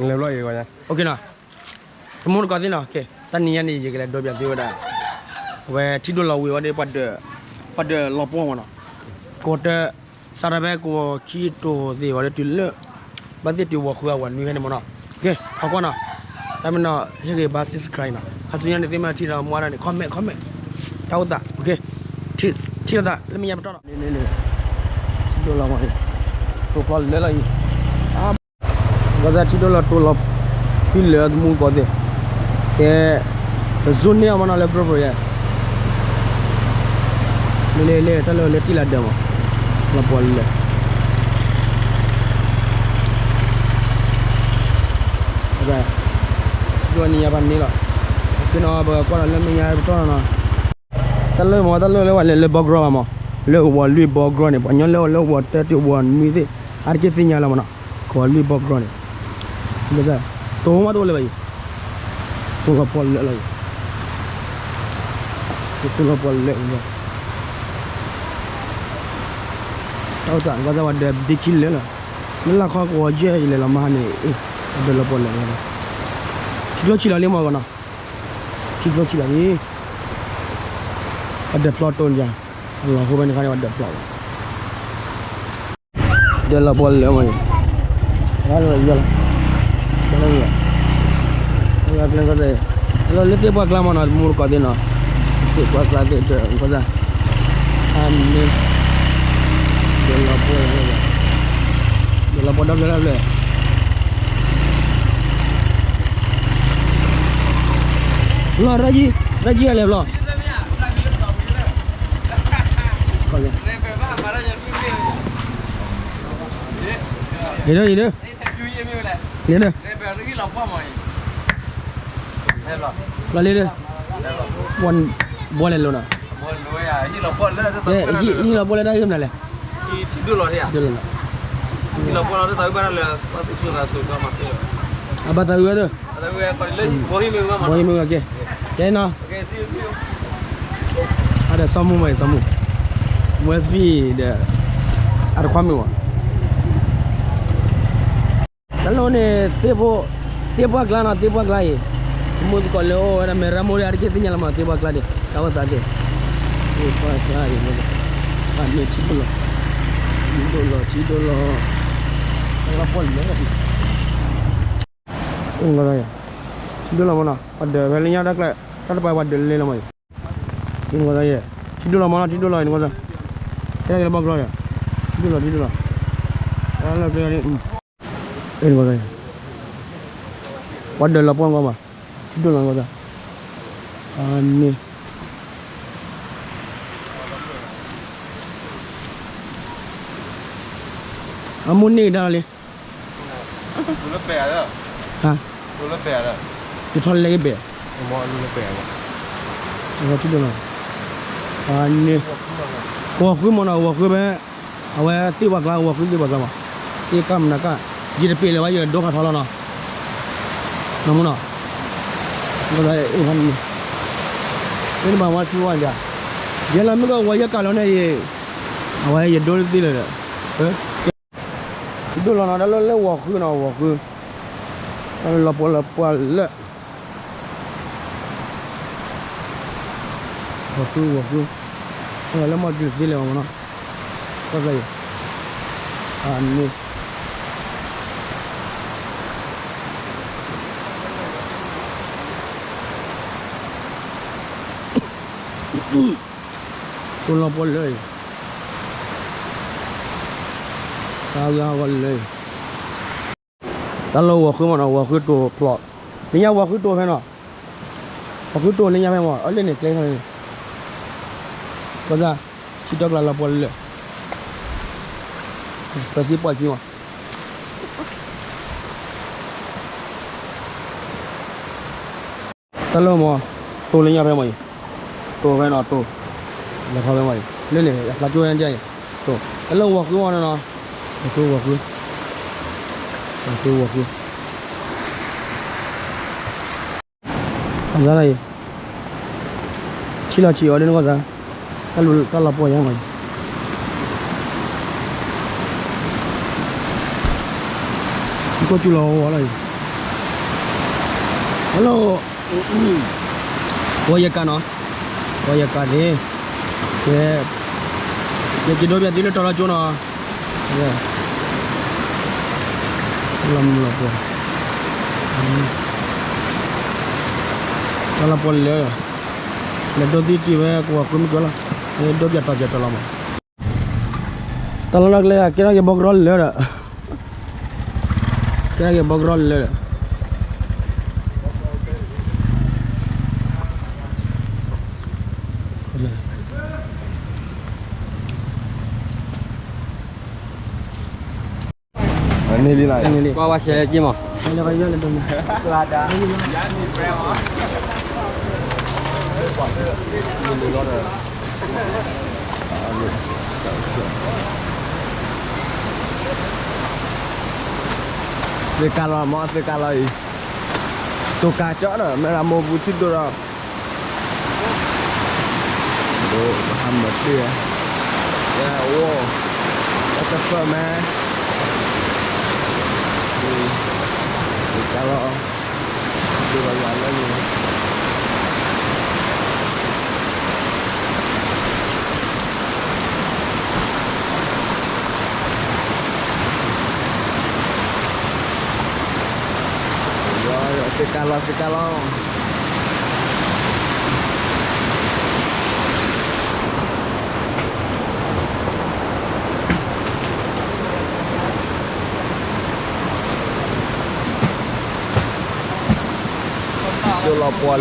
လဲၤဘျီအံၤ, တမူတကိးသ့ၣ်နီၤ, တနံၤညါန့ၣ် ယကလဲၤဒိးပၠးသုဝဲဒၣ် အဝဲထံဒိၣ်လီၤဝံၤဝဲဒီး ပှၤဒၢးလီၤပှီၢ်မးနီၤ, ကဝီၤတၢ စးထီၣ်ဖဲကဝီၤခံတိၤသ့ၣ်ဝဲဒီးတုၤလၢ ဘၣ်သ့ၣ်တုၤဝီၤဃုအဝီၤနွံဖဲန့ၣ်မးနီၤ, ဟီကွၢ်နီၤ, တၢ်မ့ၢ်နီၤ ဟ့ၣ်ဂ့ၤဘါ subscribe နီၤ, ခါဆူညါန့ၣ် သ့ၣ်မ့ၢ်ထံၣ်ဒီးမါဒၣ်န့ၣ် comment comment တၢ်အိၣ်သး, ထံၣ်လိာ်သးလၢမဲာ်ညါပတီၢ်နီၤ, ထံဒိၣ်လီၤမး, တိၤဖျီလၢလီၤအံၤ ကီၢ်သးထံဒိၣ်လီၤတိၤလီၤဖှံလၢတမူတကိးသ့ၣ်, ကဲ, ပဇူန့ၢ်အီၤမးနီၤလၢ bro bro ယဲ, လၢလၢလၢ တၢ်လၢလၢတံၢ်လၢဒၢးမး, လီၤပှီၢ်လၢ ထံဒိၣ်နံၤညါဖးန့ၣ်လီၤ, ကနီၤ ပကွၢ်ဒီးလၢမဲာ်ညါပတီၢ်နီၤ, တၢ်လၢမး တၢ်လၢလၢပှၤလဲၤလၢ background ဘၣ်မး, လၢဝီၤလွံၢ် background န့ၣ် ပှၤညီလၢလၢဝီၤတၢတုၤဝီၤနွံသ့ၣ် အါတက့ၢ်သ့ၣ်ညါလီၤမးနီၤ, ကဝီၤလွံၢ် background န့ၣ်, တိၤမးတအိၣ်လၢၤဘၣ်အံၤ, တိၤလီၤပှီၢ်လၢလီၤအံၤ, တိၤလီၤပှီၢ်လၢလီၤ, တၢ်အိၣ်သး ကီၢ်သးဝဲဒၢးဒ့ခံလၢလီၤ, မ့ၢ်လၢခီကဝီၤယဲၢ်အံၤလဲၤလီၤမးဟါန့ၣ်, အဒၢးလီၤပှီၢ်လၢလီၤ, ထံကျိဆံးလီၤလံမးကနီၤ, ထံကျိဆံးလီၤလံ အဒၢးဖျီတိၤန့ၣ်ယါ, အလီၤဟိဖဲန့ၣ်ခါန့ၣ် ပှၤဒၢးဖျီလီၤ, ဒၢးလီၤပှီၢ်လၢမးန့ၣ်, လၢလၢလၢ, လၢလၢသ့ၣ်ပှၢ်ကျါမးနီၤ တမူတကိးသ့ၣ်နီၤ, သ့ၣ်ပှၢ်ကျါသ့ၣ်ဒၢးကီၢ်သး, အမ့ၢ်, ဒၢးလီၤပှီၢ်, ဒၢးလီၤပှီၢ်ဒီဖျၢၣ်ဒီဖျၢၣ် လီၤရၢ်ယံၤ, ရၢ်ယံၤအလဲၤဘျီ, ယဒၢယဒၢ, ယဒၢ, လီၤလံဒၢ, ဘီလဲၤလိၤနီၤ, ဟံၣ်လီၤပှီၢ်လၢတၢ်တပၢၢ်နီၤလဲၣ်, ထံဒိၣ်လီၤ, အဘၣ်သးဝံၤဝဲဒၣ်, ဘီဟံၣ်မ့ၢ်ဝဲ, ကဲနီၤ, အဒီးစီၤမူမးအံၤ စီၤမူ, West View ဒီး အတခွါမုၣ်ဝဲ တၢ်လီၢ်န့ၣ် သ့ၣ်ဖိ, သ့ၣ်ပှၢ်ကျါနီၤ သ့ၣ်ပှၢ်ကျါအံၤ, မူသကိးလၢအိၣ်ဝဲဒၣ် မဲၣ်ရၣ်မိၢ်ဒၣ် အါတက့ၢ်သ့ၣ်ညါလီၤမး သ့ၣ်ပှၢ်ကျါဒၣ် တၢ်အိၣ်သးသ့ၣ်, သ့ၣ်ပှၢ်ကျါအံၤ, အန့ၣ်ထံဒိၣ်လီၤ, ထံဒိၣ်လီၤ ထံဒိၣ်လီၤ, လီၤပှီၢ်လၢ ထံဒိၣ်လီၤမးနီၤ ပှၤဒၢးဖဲလၢညါတၢ်ကျဲ, တၢ်တပၤပှၤဒၢးလၢလီၤမးအံၤ, ထံဒိၣ်လီၤမးနီၤ ထံဒိၣ်လီၤအံၤနကွၢ်စၢ်, ကဲလၢဘီကျီယဲ, ထံဒိၣ်လီၤ ထံဒိၣ်လီၤ, လၢကျဲန့ၣ် ပှၤဒၢးလီၤပှီၢ်ကွၢ်မး, ထံဒိၣ်လီၤနကွၢ်စၢ်, အန့ၣ် အမိၢ်န့ၢ်ကဒါလီၤလံ, ယထီၣ်လဲၣ်ယဘဲၣ်, ထံဒိၣ်လီၤ, အန့ၣ် ဝီၤဃုမးနီၤ ဝီၤဃုဖဲ, အဝဲသ့ၣ်ပှၢ်ကျါ ဝီၤဃုသ့ၣ်ပှၢ်ကျါမး, သ့ၣ်ကၢ်မနၤကၢ်, ယတပ့ၤလၢၤဘၣ် ယဒိခးထီလီၤနီၤ, နမူနီၤ, အ့ၣ်, မ့ၢ်တဘၣ်ဝဲထံဝဲဒၣ်, ယဲလီၤမ့ၢ်ကဝီၤယဲၢ်ကးလီၤန့ၣ်အံၤ, အဝဲယဒိသ့လၢၤဒီး, ထံဒိၣ်လီၤနီၤ တၢ်လၢလၢဝီၤဃုနီၤ ဝီၤဃု, တၢ်လၢလီၤပှီၢ်လၢပှၢ်လၢ ဝီၤဃု ဝီၤဃု, လၢမီၢ်တၢ်သ့လဲၣ်မးနီၤ, ကီၢ်သးယဲ, အန့ၣ် တိၢ်လီၤပှီၢ်လၢအံၤ, တၢ်ဂၤဂီၤလၢအံၤ, တၢ်လၢဝီၤဃုမးနီၤ ဝီၤဃုတိၤဖျိ, လၢညါဝီၤဃုတိၤဖဲနီၤ, ဝီၤဃုတိၤလၢညါဖဲမး အလၢန့ၣ်ကျဲခါန့ၣ်, ကီၢ်သး, ထံတီၢ်ကျါလီၤပှီၢ်လၢ, ပစံးပှၢ်ခံမး တၢ်လၢမး, တိၤလၢညါဖဲမးအံၤ, တိၤဖဲနီၤတိၤ, လဲၤခီဖဲမးအံၤ လၢန့ၣ် အဖျါကၠိဝဲဒၣ်အံၤ, တိၤ, တၢ်လၢဝီၤဃုမးနီၤနီၤ, ဝီၤဃုဝီၤဃု, ဝီၤဃုဝီၤဃု, အံၤ, ထံလီၤဆံးအီၤဒ်န့ၣ်ကီၢ်သး, တၢ်လီၤပှီၢ်ယါမးအံၤ ကၠူလီၤဝဲလီၤအံၤ, hello, ဝဲယကါနီၤ, ဝဲယကါသ့ၣ်, ကဲ, ယက့ၤဒိပၠးသုလၢတီၤလီၤကၠိနီၤ, လီၤမုၢ်လီၤပှီၤ, တီၤလီၤပှီၤလၢ, လဲၤဒိသံတ့ၢ်ဝဲကဝီၤကွံမုၢ်ကၢလီၤ, ဒိပၠးတီၤကဲတီၤလီၤမး တၢ်လီၢ်ကျဲ ကဲထီၣ်က့ၤဘီကရီလၢာ်ဒီး, ကဲထီၣ်က့ၤဘီကရီလၢာ်ဒီး, န့ၣ်လံလီၤ, ကွၢ်ဝဲရှဲက့ၤမး, သုကါလီၤမး သုကါလီၤအံၤ, တိၤကါကၠီဒီး မ့ၢ်ဒၣ်မိၢ်ပူၤထံဒိၣ်ဒီး Bro, Muhammad too, yeah. Yeah, whoa. What the fuck, man? Hey, hey, hello. Dude, I got love you. Yo, yo, သုကါလီၤ သုကါလီၤ. ကၠိလီၤပှီၤလ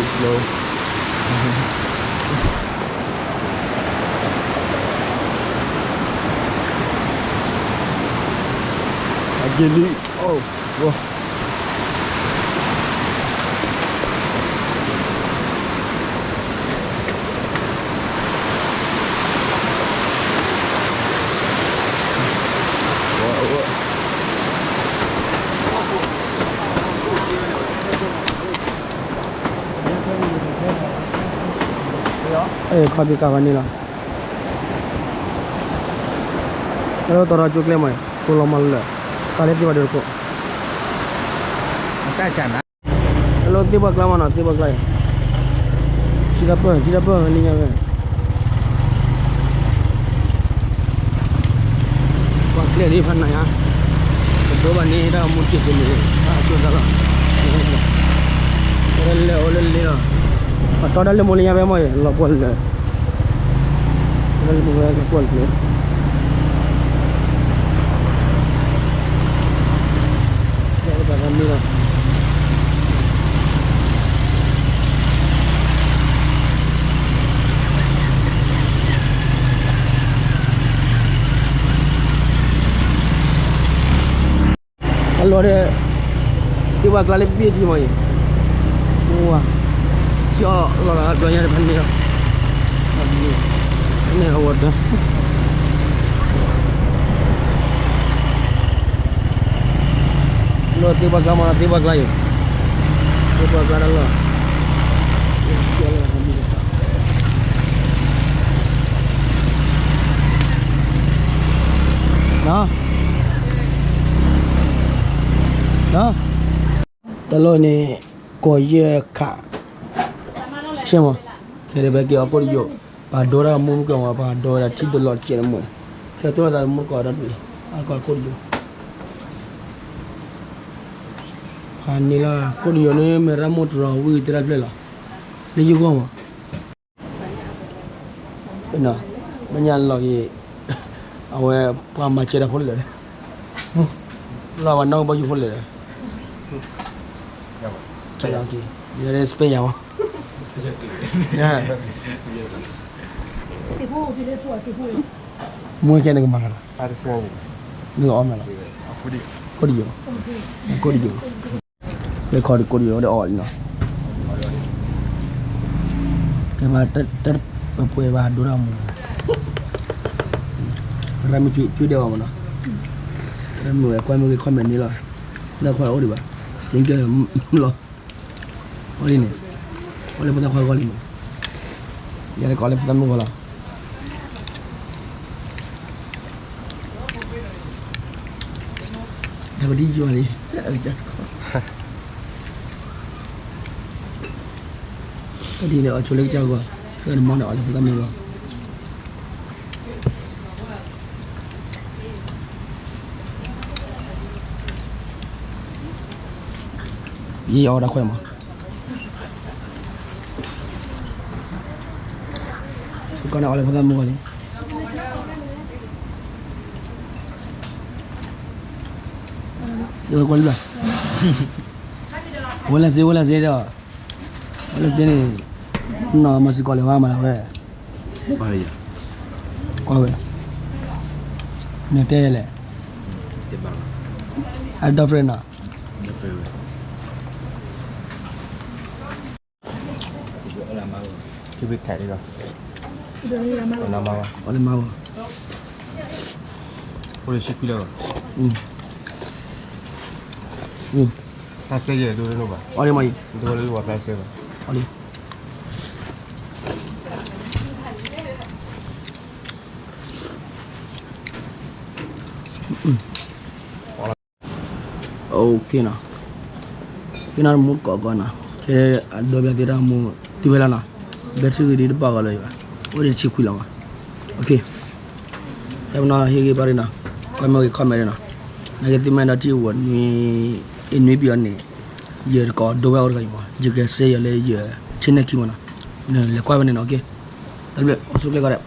ၢာ်, အက့ၤလံ, အိၣ်, ဝိၢ်. ခီၣ်သံကါဘၣ်န့ၣ်လီၤ, အဲၣ်ဒိးတီၤထီၣ်ကၠိကျဲမး, ကိလီၤမးလၢာ်, ကါလၢသ့ၣ်ဘၣ်ဒိတခိၣ်, တၢ်ကနၤ အဲၣ်ဒိးသ့ၣ်ပှၢ်ကျါမးနီၤ သ့ၣ်ပှၢ်ကျါအံၤ, ထံတၢ်ပၢၢ် ထံတၢ်ပၢၢ်လၢညါဝဲ ပှၤကျဲလံဖးနးညါ, ပဒိဘၣ်န့ၣ် တၢ်မူထံးက့ၤန့ၣ် တၢ်ကၠိသးလီၤ, အိၣ်လၢလဲၤ အိၣ်လၢလဲၤလီၤ, ပတီၢ်ဒၣ်လၢမိၢ်လၢညါဝဲမ့ၢ် လီၤပှီၢ်လၢာ်, လီၤပှီၢ်လၢာ်, လီၤပှီၢ်လၢာ် အလီၢ်ဒီး သ့ၣ်ပှၢ်ကျါလၢဘ့ၣ်ထံမးအံၤ, ဝါ, ထံအီၣ်လီၤလၢအဘျီညါတဖၣ်န့ၣ်လီၤ, န့ၣ်အဝဲတၢ် လီၤသ့ၣ်ပှၢ်ကျါမး သ့ၣ်ပှၢ်ကျါအံၤ, သ့ၣ်ပှၢ်ကျါတၢ်လီၢ်, တၢ်လီၢ်န့ၣ် ကီၢ်ယဲၢ်ခး, ဆ့မး, ခဲအံၤပက့ၤအီၤကိၣ်တယိာ်, ပှၤဒိတၢ်မူကီၢ်မး ပှၤဒိဝဲဒၣ်ထံဒိၣ်လီၤတကဲးတမူ, ခဲတိၢ်သးမူကီၢ်ဒီး အကီၢ်ကိၣ်တယိာ် ဖးန့ၣ်လီၤ ကိၣ်တယိာ်န့ၣ် မ့ၢ်ရၣ်မိၢ်တရီဝံၤတရၣ်ဖျၢၣ်လီၤ, လၢယဂီၢ်မး, မ့ၢ်ညါလီၤက့ၤ, အဝဲပှၤမၤစၢၤတၢ်ဖိလၢာ်, လီၤဝဲနီၢ်ကဘီယူၤဖိလၢာ်, ကဲ, ယဲဒၣ် Spain ယၤမး, မူကဲနကမၤလီၤ, နကအီၣ်မးလီၤ, ကိၣ်တယိာ်, ကိၣ်တယိာ်, လၢခီဒုးကိၣ်တယိာ်ဒီးအီၣ်လီၤ, ကဲမး, ပပှဲၤဘၣ်ဒိတၢ်မူ, ရၣ်မုၣ်ကွၢ်မ့ၢ်ဂ့ၤ comment န့ၣ်လီၤ, လၢခွါအိၣ်ဒံးဘၣ်, single လီၤ, အိၣ်ဒ်န့ၣ် အိၣ်လၢဖိသၣ်ခွါဂီၢ်လံမး, ယၤတကိးလၢဖိသၣ်မုၣ်ဂီၢ်လီၤ. တၢ်ပတံၢ်ယွၤလံ, တၢ်ဒ်န့ၣ်အီၤဆိလၢကစၢ်ဂီၢ်, သၢနမီၢ်န့ၣ်အီၤလၢဖိသၣ်မုၣ်ဂီၢ်. ယအီၣ်တၢ်ခွဲးမး, စ့ၢ်ကီးန့ၣ်အီၤလၢဖိသၣ်မုၣ်ဂီၢ်လံ. စ့ၢ်ကီးလၢ, ဝဲလၢစ့ ဝဲလၢစ့ဒီး, ဝဲလၢစ့န့ၣ်, နီၢ်မၤစ့ၢ်ကီးလဲၤဝဲမးလၢဝဲ, ကွၢ်ဝဲ, နတဲလဲၣ်, အဒီဖရဲၣ်နီၤ. တၢ်ဆဲးယဲၢ်ဒိၣ်လၢဘၣ်, အီၤလံမးအံၤ, ဒိၣ်လၢဝဲတၢ်ဆဲးဘၣ်, အီၤလံ. OK နီၤ, ကဲနီၤ တမူတကိးကီးနီၤ, ကဲအဒိပျးသ့တၢ်မူ, တုၤဝဲလီၤနီၤ, ဘဲထံဂ့ၤဒ်တဘၣ်ဂီၤလၢၤဘၣ်, အိၣ်ဒံးတဆံခွံလီၤမး. OK, ဆၢမနီၤဟ့ၣ်ဂံၢ်ဘါရံနီၤ, ကွဲမ့ၢ်ဂ့ၤ comment နီၤ, နာ်က့သုမ့ၢ်ဒီးထံအိၣ်ဝဲနွံ, အနွံပံၤအီၤန့ၣ်, ယတကိးဒိဝဲအိၣ်တဂၤအံၤမး, ယကစ့ယဲၢ်လၢယ channel ခံမးနီၤ, နလဲၤကွၢ်ဝဲန့ၣ်နီၤ. OK, တၢ်ဘျုး အိၣ်ဆူၣ်ချ့ကီးဒီး.